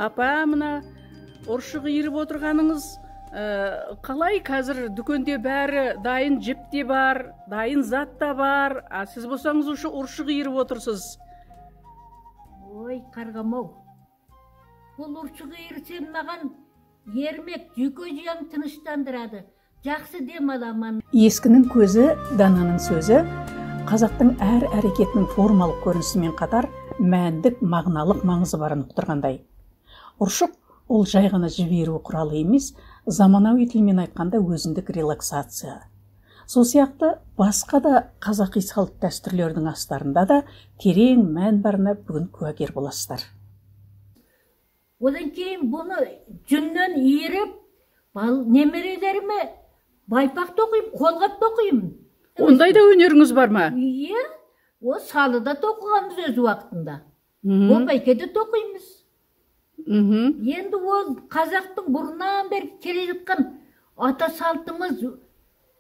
Апа, мына ұршық иіріп отырғаныңыз қалай? Қазір дүкенде бәрі дайын жіп те бар, дайын зат та бар, а сіз болсаңыз уже ұршық иіріп отырсыз. Ой, қарғам-ау, бұл ұршық иірсем маған ермек, жүйке жүйем тыныштандырады, жақсы дем аламын. Ескінің көзі, дананың сөзі қазақтың әр әрекетінің формалық көрінісімен қатар мәндік, мағыналық маңызы барын ұқтырғандай. Ұршық ол жай ғана жіберу құралы емес, заманауи тілмен айтқанда өзіндік релаксация. Сол сияқты басқа да қазақи салт дәстүрлердің астарында да терең мән барына бүгін куәгер боласыздар. Одан кейін бұны жүннен иіріп, немерелеріме байпақ тоқимын, қолғап тоқимын. Ондай да өнеріңіз бар ма? Иә, о салы да тоқығанбыз өз уақытында. Бөпәйке де тоқимыз. Енді ол қазақтың бұрыннан бері келе жатқан ата салтымыз,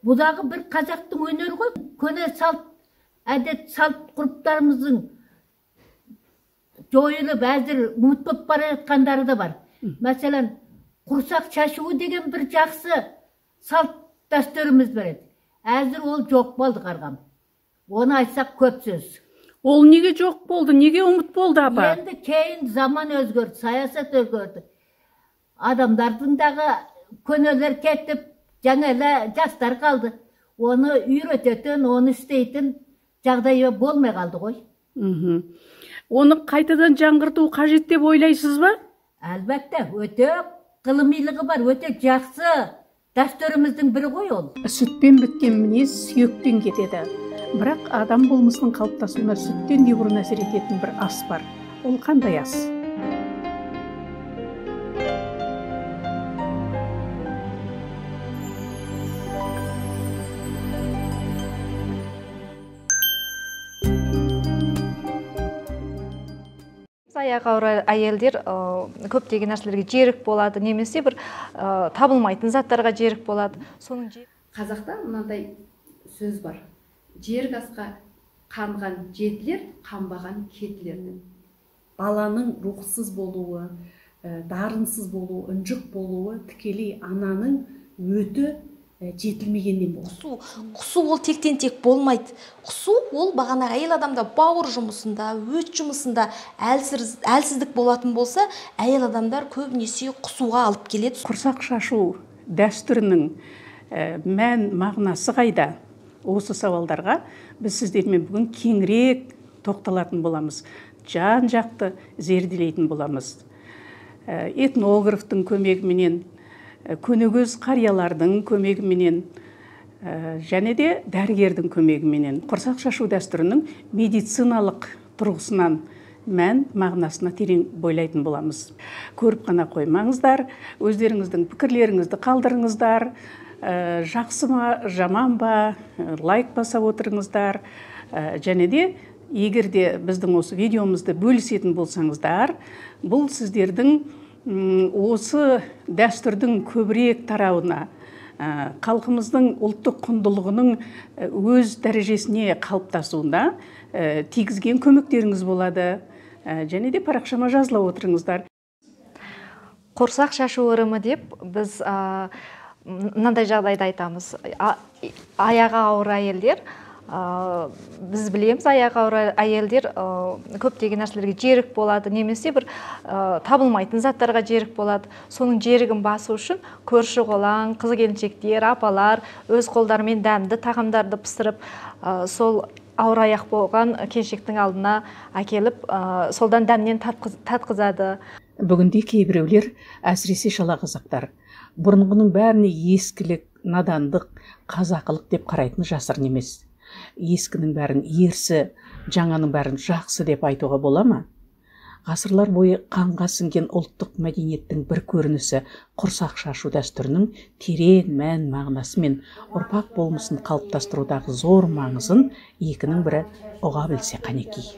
бұдағы бір қазақтың өнері ғой. Көне салт, әдет салт ғұрыптарымыздың жойылып, әзір ұмыт болып бара жатқандары да бар. Мәселен, құрсақ шашуы деген бір жақсы салт дәстүріміз бар еді. Әзір ол жоқ болды, қарғам. Оны айтсақ көп сөз. Ол неге жоқ болды, неге ұмыт болды, апа? Енді кейін заман өзгерді, саясат өзгерді. Адамдардың дағы көнелер кетіп, жаңа жастар қалды. Оны үйрететін, оны істейтін жағдай болмай қалды ғой. Оны қайтадан жаңғырту қажет деп ойлайсыз ба? Әлбәтте, өте ғылымилығы бар, өте жақсы дәстүріміздің бірі ғой ол. Сүтпен біткен мінез сүйектен кетеді. Бірақ адам болмысының қалыптасуына сүттен де бұрын әсер ететін бір ас бар. Ол қандай ас? Аяғы ауыр әйелдер көптеген нәрселерге жерік болады, немесе бір табылмайтын заттарға жерік болады. Қазақта мынандай сөз бар: жерік асқа қанған жетілер, қанбаған кетілер. Баланың рухсыз болуы, дарынсыз болуы, ынжық болуы тікелей ананың өті жетілмегеннен болады. Құсу ол тектен тек болмайды. Құсу ол бағана әйел адамда бауыр жұмысында, өт жұмысында әлсіздік болатын болса, әйел адамдар көбінесе құсуға алып келеді. Құрсақ шашу дәстүрінің мән мағынасы қайда? Осы сауалдарға біз сіздермен бүгін кеңірек тоқталатын боламыз, жан жақты зерделейтін боламыз. Этнографтың көмегіменен, көнегөз қариялардың көмегіменен, және де дәрігердің көмегіменен құрсақ шашу дәстүрінің медициналық тұрғысынан мән мағынасына терең бойлайтын боламыз. Көріп қана қоймаңыздар, өздеріңіздің пікірлеріңізді қалдырыңыздар, жақсы ма, жаман ба, лайк баса отырыңыздар. Және де егер де біздің осы видеомызды бөлісетін болсаңыздар, бұл сіздердің осы дәстүрдің көбірек тарауына, халқымыздың ұлттық құндылығының өз дәрежесіне қалыптасуына тигізген көмектеріңіз болады. Және де парақшама жазыла отырыңыздар. Құрсақ шашу ырымы деп біз мынандай жағдайда айтамыз. Аяғы ауыр әйелдер, біз білеміз, аяғы ауыр әйелдер көптеген нәрселерге жерік болады, немесе бір табылмайтын заттарға жерік болады. Соның жерігін басу үшін көрші қолаң, қыз келіншектер, апалар өз қолдарымен дәмді тағамдарды пісіріп, сол ауыр аяқ болған келіншектің алдына әкеліп, солдан дәмнен татқызады. Бүгінде кейбіреулер, әсіресе шала қазақтар, бұрынғының бәріне ескілік, надандық, қазақылық деп қарайтыны жасырын емес. Ескінің бәрін ерсі, жаңаның бәрін жақсы деп айтуға бола ма? Ғасырлар бойы қанға сіңген ұлттық мәдениеттің бір көрінісі құрсақ шашу дәстүрінің терең мән мағынасы мен ұрпақ болмысын қалыптастырудағы зор маңызын екінің бірі ұға білсе қанекей.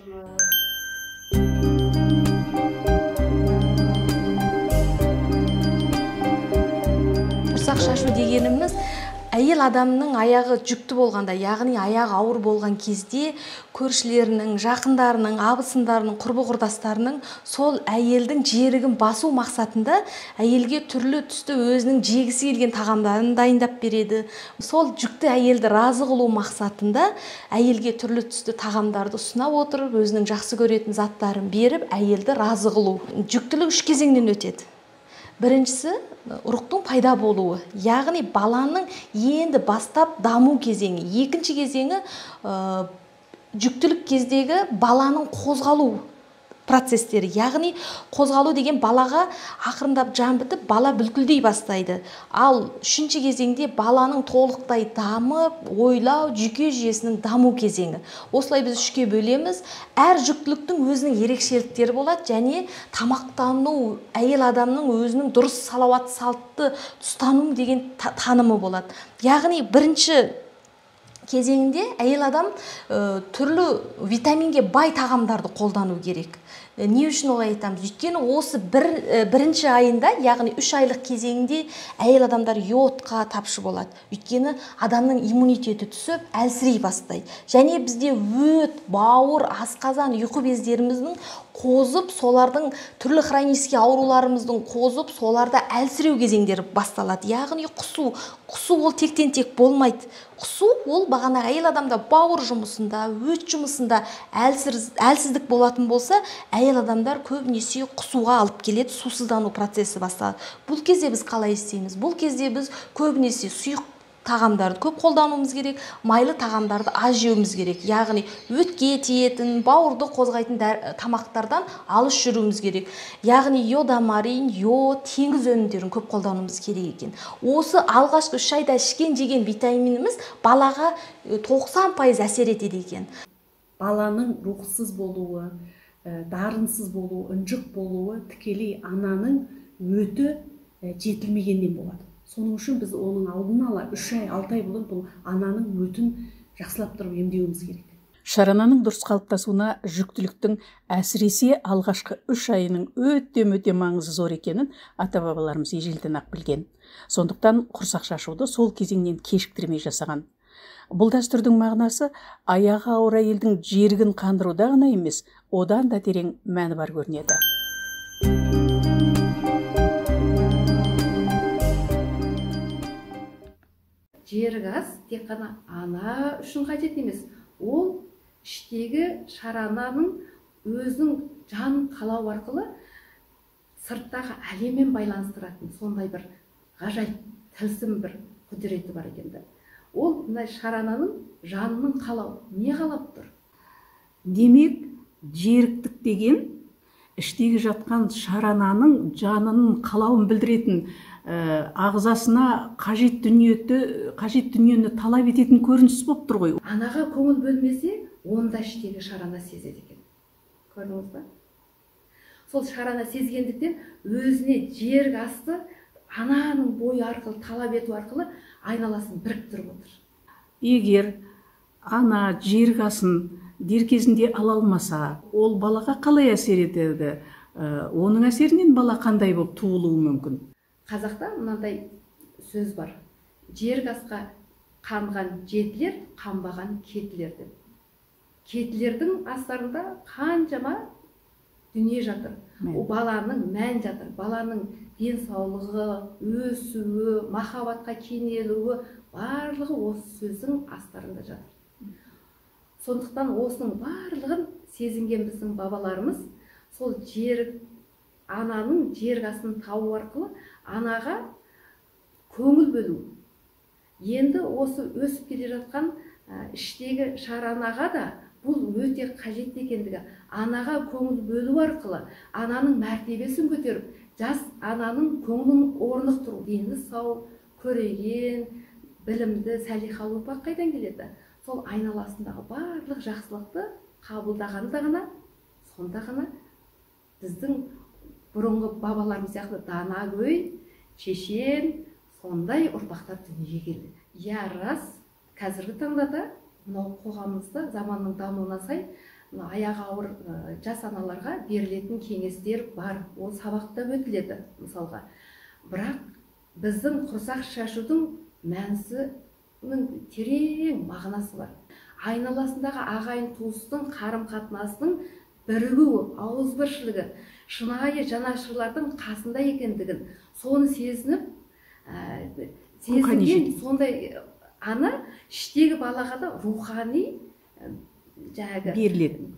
Құрсақ шашу дегеніміз Әйел адамның аяғы жүкті болғанда, яғни аяғы ауыр болған кезде көршілерінің, жақындарының, абысындарының, құрбы-құрдастарының сол әйелдің жерігін басу мақсатында әйелге түрлі түсті өзінің жегісі келген тағамдарын дайындап береді. Сол жүкті әйелді разы қылу мақсатында әйелге түрлі түсті тағамдарды ұсына отырып, өзінің жақсы көретін заттарын беріп, әйелді разы қылу. Жүктілік үш кезеңнен өтеді. Біріншісі ұрықтың пайда болуы, яғни баланың енді бастап даму кезеңі. Екінші кезеңі жүктілік кездегі баланың қозғалу процестері, яғни қозғалу деген балаға ақырындап жан бітіп, бала бүлкілдей бастайды. Ал үшінші кезеңде баланың толықтай дамып, ойлау, жүйке жүйесінің даму кезеңі. Осылай біз үшке бөлеміз. Әр жүктіліктің өзінің ерекшеліктері болады және тамақтану, әйел адамның өзінің дұрыс салауатты салтты ұстану деген танымы болады. Яғни бірінші кезеңінде әйел адам түрлі витаминге бай тағамдарды қолдану керек. Не үшін олай айтамыз? Өйткені осы бірінші айында, яғни 3 айлық кезеңінде әйел адамдар йодқа тапшы болады. Өйткені адамның иммунитеті түсіп, әлсірей бастайды. Және бізде өт, бауыр, асқазан, ұйқы бездеріміздің қозып, солардың түрлі хронический ауруларымыздың қозып, соларда әлсіреу кезеңдері басталады. Яғни құсу. Құсу ол тектен тек болмайды. Құсу ол бағана әйел адамда бауыр жұмысында, өт жұмысында әлсіздік болатын болса, әйел адамдар көбінесе құсуға алып келеді, сусыздану процесі басталады. Бұл кезде біз қалай істейміз? Бұл кезде біз көбінесе сұйық тағамдарды көп қолдануымыз керек, майлы тағамдарды аз жеуіміз керек. Яғни өтке тиетін, бауырды қозғайтын тамақтардан алыс жүруіміз керек. Яғни йодомарин, йод, теңіз өнімдерін көп қолдануымыз керек екен. Осы алғашқы 3 айда ішкен жеген витаминіміз балаға 90% әсер етеді екен. Баланың рухсыз болуы, дарынсыз болуы, ынжық болуы тікелей ананың өті жетілмегеннен болады. Соның үшін біз оның алдын ала 3 ай, 6 ай бұрын бұл ананың өтін жақсылап тұрып емдеуіміз керек. Шарананың дұрыс қалыптасуына жүктіліктің әсіресе алғашқы 3 айының өте-мөте маңызы зор екенін ата-бабаларымыз ежелден-ақ білген. Сондықтан құрсақ шашуды сол кезеңнен кешіктірмей жасаған. Бұл дәстүрдің мағынасы аяғы ауыр әйелдің жерігін қандыруда ғана емес, одан да терең мәні бар көрінеді. Жерік ас тек қана ана үшін қажет емес, ол іштегі шарананың өзінің жан қалау арқылы сырттағы әлеммен байланыстыратын сондай бір ғажайып тылсым бір құдіреті бар екен. Ол мына шарананың жанының қалау, не қалап тұр? Демек, жеріктік деген іштегі жатқан шарананың жанының қалауын білдіретін, ағзасына қажет дүниені талап ететін көрініс болып тұр ғой. Анаға көңіл бөлмесе, онда іштегі шарана сезеді екен. Көрдіңіз ба? Сол шарана сезгендіктен өзіне жерік асты ананың бойы арқылы талап ету арқылы айналасын біріктіріп отыр. Егер ана жерік асын дер кезінде ала алмаса, ол балаға қалай әсер етеді? Оның әсерінен бала қандай болып туылуы мүмкін? Қазақта мынандай сөз бар: жерік асқа қанған жетілер, қанбаған кетілер деп. Кетілердің астарында қаншама дүние жатыр. О баланың мән жатыр, баланың денсаулығы, өсуі, махаббатқа кенелуі, барлығы осы сөздің астарында жатыр. Сондықтан осының барлығын сезінген біздің бабаларымыз сол жерік, ананың жерік асын табу арқылы анаға көңіл бөлу. Енді осы өсіп келе жатқан іштегі шаранаға да бұл өте қажет екендігі, анаға көңіл бөлу арқылы ананың мәртебесін көтеріп, жас ананың көңілін орнықтыру. Дені сау, көреген, білімді, салиқалы ұрпақ қайдан келеді? Сол айналасындағы барлық жақсылықты қабылдағанда ғана, сонда ғана біздің бұрынғы бабаларымыз сияқты данагөй, шешен, сондай ұрпақтар дүниеге келді. Я рас, қазіргі таңда да мынау қоғамымызда заманның дамуына сай мына аяғы ауыр жас аналарға берілетін кеңестер бар, ол сабақта өтіледі мысалға. Бірақ біздің құрсақ шашудың мәнісі терең мағынасы бар. Айналасындағы ағайын туыстың қарым-қатынасының бірігуі, ауызбіршілігі, шынайы жанашырлардың қасында екендігін, соны сезініп, сезінген сондай ана іштегі балаға да рухани жаңағы беріледі,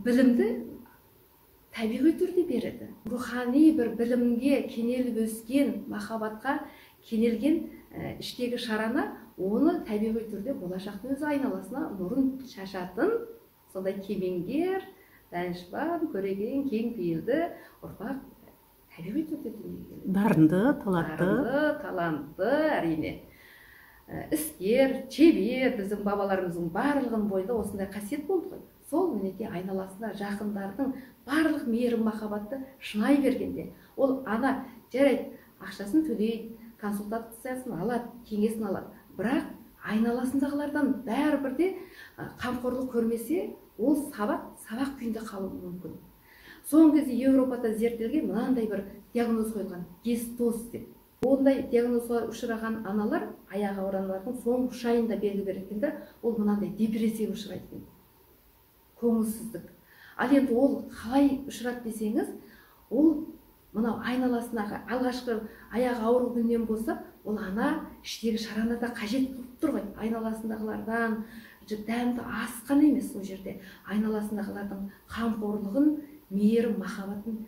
білімді табиғи түрде береді. Рухани бір білімге кенеліп өскен, махаббатқа кенелген іштегі шарана оны табиғи түрде болашақтың өзі айналасына нұрын шашатын сондай кемеңгер, данышпан, көреген, кең пейілді ұрпақ табиғи түрде дүниеге келеді. Дарынды, талантты. Дарынды, талантты, әрине. Іскер, шебер, біздің бабаларымыздың барлығының бойында осындай қасиет болды ғой. Сол мінекей айналасында жақындардың барлық мейірім махаббатты шынай бергенде, ол ана жарайды, ақшасын төлейді, консультациясын алады, кеңесін алады. Бірақ айналасындағылардан бәрібір де қамқорлық көрмесе, ол сабақ күйінде қалуы мүмкін. Соңғы кезде Еуропада зерттелген мынандай бір диагноз қойылған, гестоз деп. Ондай диагнозға ұшыраған аналар, аяғы ауыр аналардың соңғы 3 айында белгі береді екен, ол мынандай депрессияға ұшырайды екен. Көңілсіздік. Ал енді ол қалай ұшырады десеңіз, ол мынау айналасындағы алғашқы аяғы ауыр күннен болса, ол ана іштегі шараны да қажет қылып тұр ғой. Айналасындағылардан дәмді асқан емес ол жерде. Айналасындағылардың қамқорлығын, мейірім, махаббатын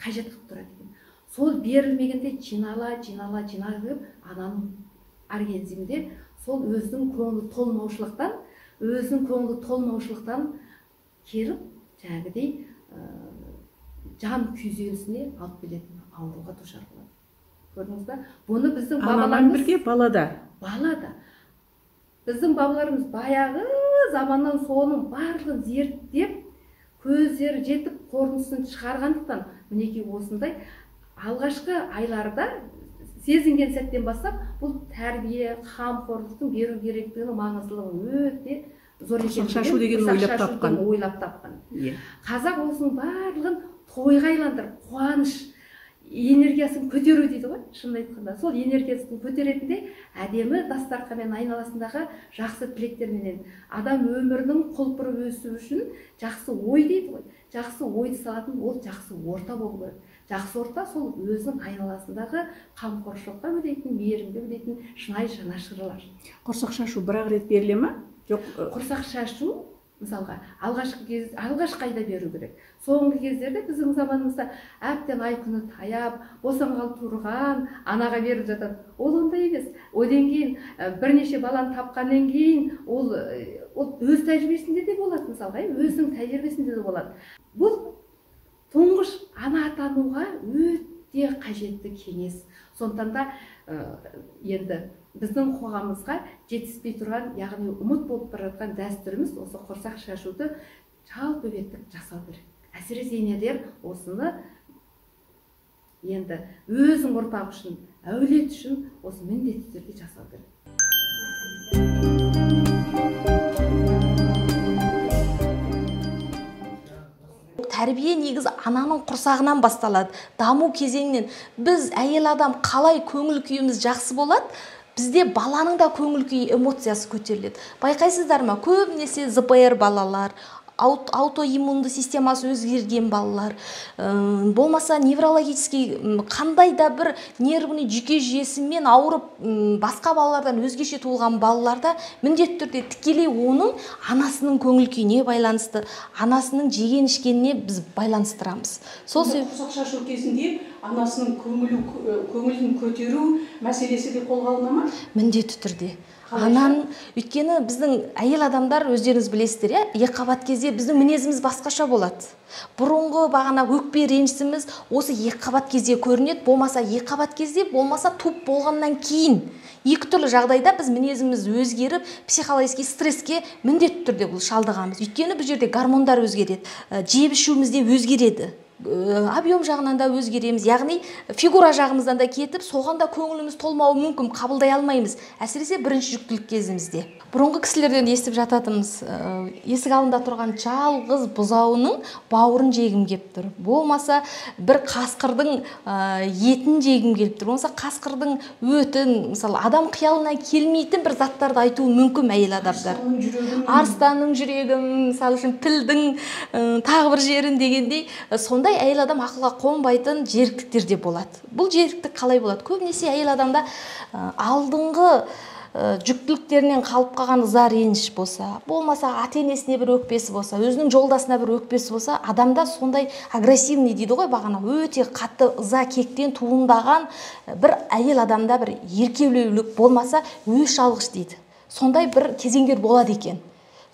қажет қылып тұрады екен. Сол берілмегенде жинала, жинала, жиналып ананың организмінде сол өзінің көңілі толмаушылықтан, өзінің көңілі толмаушылықтан келіп, жаңағыдей жан күйзелісіне алып келетін ауруға душар болады. Көрдіңіз ба? Бұны біздің бабаларымыз бірге балада. Балада. Біздің бабаларымыз баяғы заманнан соның барлығын зерттеп, көздері жетіп қорытындысын шығарғандықтан мінекей осындай алғашқы айларда сезінген сәттен бастап бұл тәрбие, қамқорлықтың беру керектігінің маңыздылығы өте зор екендігін шашу деген ойлап тапқан. Қазақ осының барлығын тойға айландырып, қуаныш энергиясын көтеру дейді ғой, шынын айтқанда. Сол энергиясын көтеретінде әдемі дастарханмен айналасындағы жақсы тілектерменен адам өмірінің құлпырып өсуі үшін жақсы ой дейді ғой. Жақсы ойды салатын ол жақсы орта болу керек. Жақсы орта сол өзінің айналасындағы қамқоршылыққа бөлейтін, мейірімге бөлейтін шынайы жанашырлар. Құрсақ шашу бір-ақ рет беріле ме? Жоқ, құрсақ шашу мысалға алғашқы айда беру керек. Соңғы кездерде біздің заманымызда әбден ай күні таяп, босанғалы тұрған анаға беріп жатады. Ол ондай емес. Одан кейін бірнеше баланы тапқаннан кейін ол өз тәжірибесінде де болады, мысалға, өзінің тәжірибесінде де болады. Бұл тұңғыш ана атануға өте қажетті кеңес. Сондықтан да енді біздің қоғамымызға жетіспей тұрған, яғни ұмыт болып бара жатқан дәстүріміз осы құрсақ шашуды жалпы беттік жасау керек. Әсіресе енелер осыны енді өзінің ұрпағы үшін, әулет үшін осы міндетті түрде жасау керек. Тәрбие негізі ананың құрсағынан басталады. Даму кезеңінен біз әйел адам қалай көңіл күйіміз жақсы болады, бізде баланың да көңіл күйі, эмоциясы көтеріледі. Байқайсыздар ма, көбінесе ЗПР балалар, аутоиммунды системасы өзгерген балалар, болмаса неврологический қандай да бір нервный жүйке жүйесімен ауырып басқа балалардан өзгеше туылған балаларда міндетті түрде тікелей оның анасының көңіл күйіне байланысты, анасының жеген ішкеніне біз байланыстырамыз. Сол құрсақ шашу кезінде анасының көңілін көтеру мәселесі де қолға алына ма? Міндетті түрде. Ананың, өйткені біздің әйел адамдар өздеріңіз білесіздер, иә, екіқабат кезде біздің мінезіміз басқаша болады. Бұрынғы бағана өкпе ренжісіміз осы екіқабат кезде көрінеді, болмаса екіқабат кезде, болмаса туып болғаннан кейін. Екі түрлі жағдайда біз мінезіміз өзгеріп, психологический стресске міндетті түрде бұл шалдығамыз. Өйткені бұл жерде гормондар өзгереді, жеп ішуіміз де өзгереді. Объем жағынан да өзгереміз, яғни фигура жағымыздан да кетіп, соған да көңіліміз толмауы мүмкін, қабылдай алмаймыз, әсіресе бірінші жүктілік кезімізде. Бұрынғы кісілерден естіп жататынбыз, есік алдында тұрған жалғыз бұзауының бауырын жегім келіп тұр, болмаса бір қасқырдың етін жегім келіп тұр, болмаса қасқырдың өтін, мысалы адам қиялына келмейтін бір заттарды айтуы мүмкін әйел адамдар. Арыстанның жүрегін, мысалы үшін пілдің тағы бір жерін дегендей, сондай әйел адам ақылға қонбайтын жеріктіктер де болады. Бұл жеріктік қалай болады? Көбінесе әйел адамда алдыңғы жүктіліктерінен қалып қалған ыза реніш болса, болмаса ата енесіне бір өкпесі болса, өзінің жолдасына бір өкпесі болса, адамда сондай агрессивный дейді ғой бағана, өте қатты ыза кектен туындаған бір әйел адамда бір еркелеулік болмаса өш алғыш дейді. Сондай бір кезеңдер болады екен.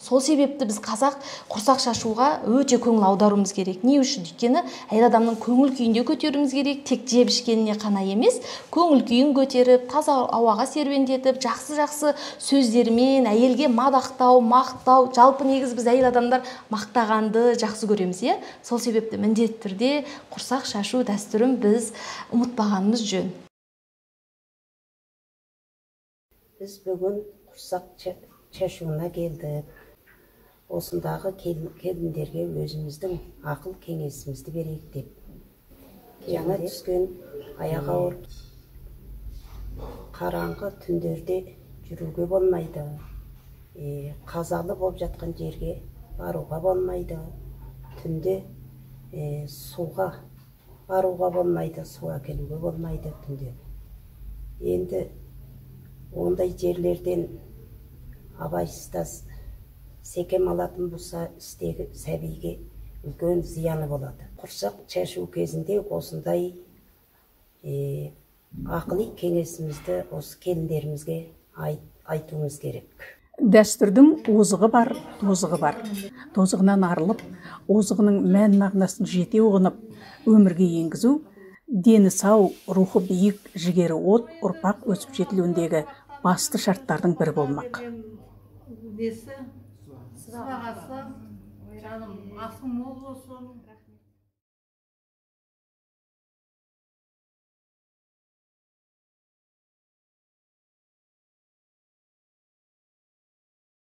Сол себепті біз қазақ құрсақ шашуға өте көңіл аударуымыз керек. Не үшін? Өйткені әйел адамның көңіл күйін де көтеруіміз керек, тек жеп ішкеніне қана емес, көңіл күйін көтеріп, таза ауаға серуендетіп, жақсы-жақсы сөздермен әйелге мадақтау, мақтау, жалпы негізі біз әйел адамдар мақтағанды жақсы көреміз, иә? Сол себепті міндетті түрде құрсақ шашу дәстүрін біз ұмытпағанымыз жөн. Біз бүгін құрсақ шашуына келдік. Осындағы келіндерге өзіміздің ақыл кеңесімізді берейік деп. Жаңа түскен аяғы ауыр қараңғы түндерде жүруге болмайды. Қазалы болып жатқан жерге баруға болмайды. Түнде суға баруға болмайды, су әкелуге болмайды түнде. Енді ондай жерлерден абайсызда секем алатын болса, істегі сәбиге үлкен зияны болады. Құрсақ шашу кезінде осындай ақыли кеңесімізді осы келіндерімізге айтуымыз керек. Дәстүрдің озығы бар, тозығы бар. Тозығынан арылып, озығының мән мағынасын жете ұғынып, өмірге енгізу, дені сау, рухы биік, жігері от, ұрпақ өсіп жетілуіндегі басты шарттардың бірі болмақ. Сыбағасы, жаным, асың мол болсын.